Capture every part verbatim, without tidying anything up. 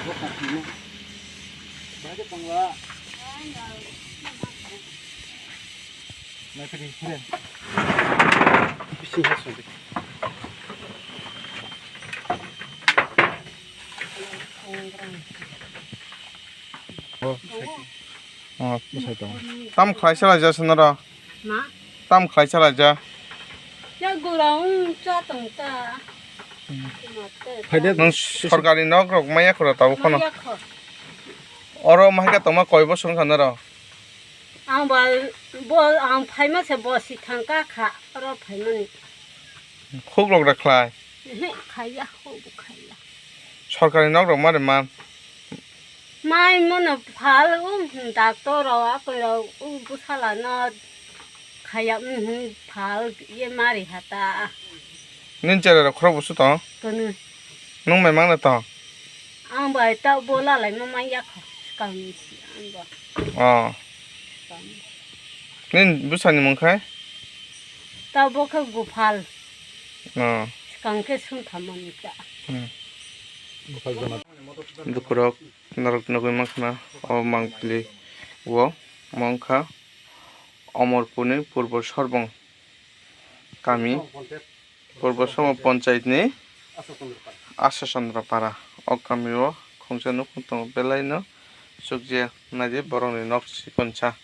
Oh, bwsai tongo. Tam khlai chalaijak se norok? Ma? Tam khlai chalaijak? Ya gura wng cha tong ta. Nwng sorkari nok rok maya khoro tabuk phano. Maya kho. Oro mahika tongma koi bosong kha norok? Ang ba bo ang phaima se bo si thang ka kha oro phaimani. Khuk rok da khlai? Ehe, khaiya, khuk bo khaiya. Sorkari nok rok mare man? Mai mono phal u doctor rok akolo u bwsala no khaiya, mhm, phal ye mari hata. Nini chera rok khorok busu tong? Tonu. Nwng mai mangna tong? Ang bai ta bo lalai ma manya kho. Kami si ang bo. Oh. Nini bwsani mung khai? Ta bo khe Gopal. Oh. Swkang khe sungthammani ta. Hmm. Dukurok norok nugwi mankha na o mangpili o mangkha Omorpurni Purbo Sorbong kami. Purbo Somo Panchayat ni Asha Chandra Para. O kami o khungsa nukhung tongo, belai no chukjak naidi borok ni nok chikonsa,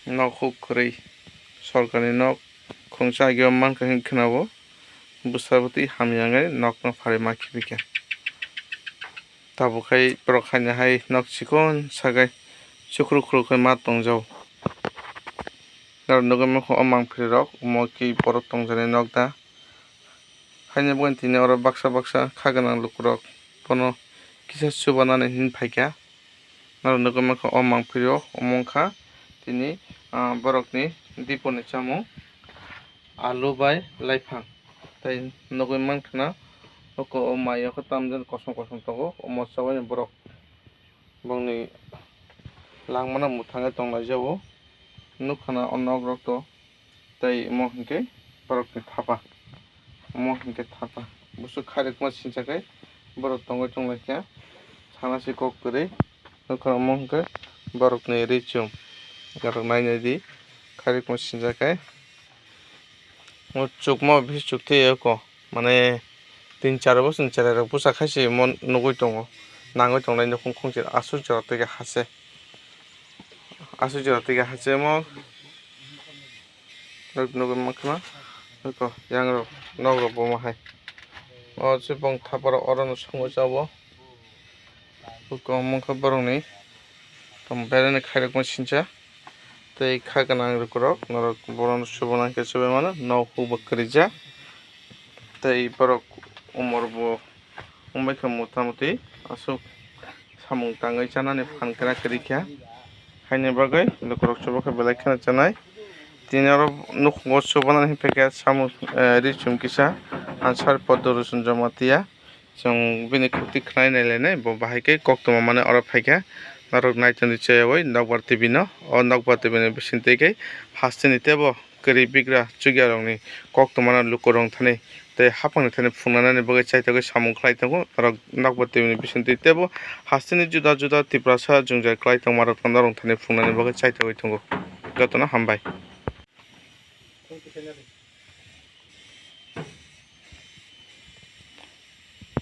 nok huk kwrwi, sorkar ni nok khungsa agi o mankha hinwi khwnao, bwsa bwtwi hamya wngwi nok no pharwi ma khibikha. Tabuk khai borok haino hai nok chikon sagai chukru khru khai ma tongjago. Norok nugwi mankha o mangpili rok omo khe borok tongjaknai nok da. Haino bo tini oro baksa baksa kha gwnang lukurok bono kisa chubanani hinwi phaikha. Norok nugwi mankha o mangpili rok omo wngkha tini, ah, borokni diponi chamung. Alu bai laiphang tei nugwi mankha na, oko o mai o khe tamjani kosom kosom tongo, omo chaui borok bongni langmano mwthangwi tonglaijao. Nukha na o nok rok to tei omo hinkhe borokni thapa, omo hinkhe thapa, busu khairokma sinsa khe borok tongwi tonglaikha sana se kok kwrwi. Nukha omo hinkhe borokni ri chum, borok nainai di khairokma sinsa khe. O chukma bisi chuk twi eko, mane tin char bosong cherai rok bwsa khai se mo nugwi tongo, nangwi tongnai nukhung khungchir aswk jora twi hase, aswk jora twi hase mo nugwi mankha na eko yang rok nok rok bo ma hai o chwpong thapa rok oro no songwi cha o. Buko omo wngkha borokni tamo berani khairokma sinsa tei kha gwnang rwkhrok norok bono chubanai khe chubai mano, nok hukba kwrwijak tei borok umor bo wngbaikha mota moti aswk samung tangwi chanani phan kwrak kwrwikha. Haini bagwi lukurok chuba khe belai kheno chanai. Tini oro nukhungo chubanani hinphaikha samung, eh, ri chum kisa answer Poddo Rosun Jamatia. Chwng bini khukti khwnai nailainai, bo bahai khe koktwma mane oro phaikha. Norok naitongdi chayaui Nokbar T V no. O Nokbar T V ni bisingtwi khe hasteni teibo kwrwi bigra chukya rokni koktwma no lukurok thani tei haphangni thani phunuknani bagwi chaithogwi samung khlai tongo. Norok Nokbar T V ni bisingtwi teibo hasteni juda juda Tiprasa jwngjal khlai tongmarok norok thani phunuknani bagwi chaithogwi tongo. Jotono hambai.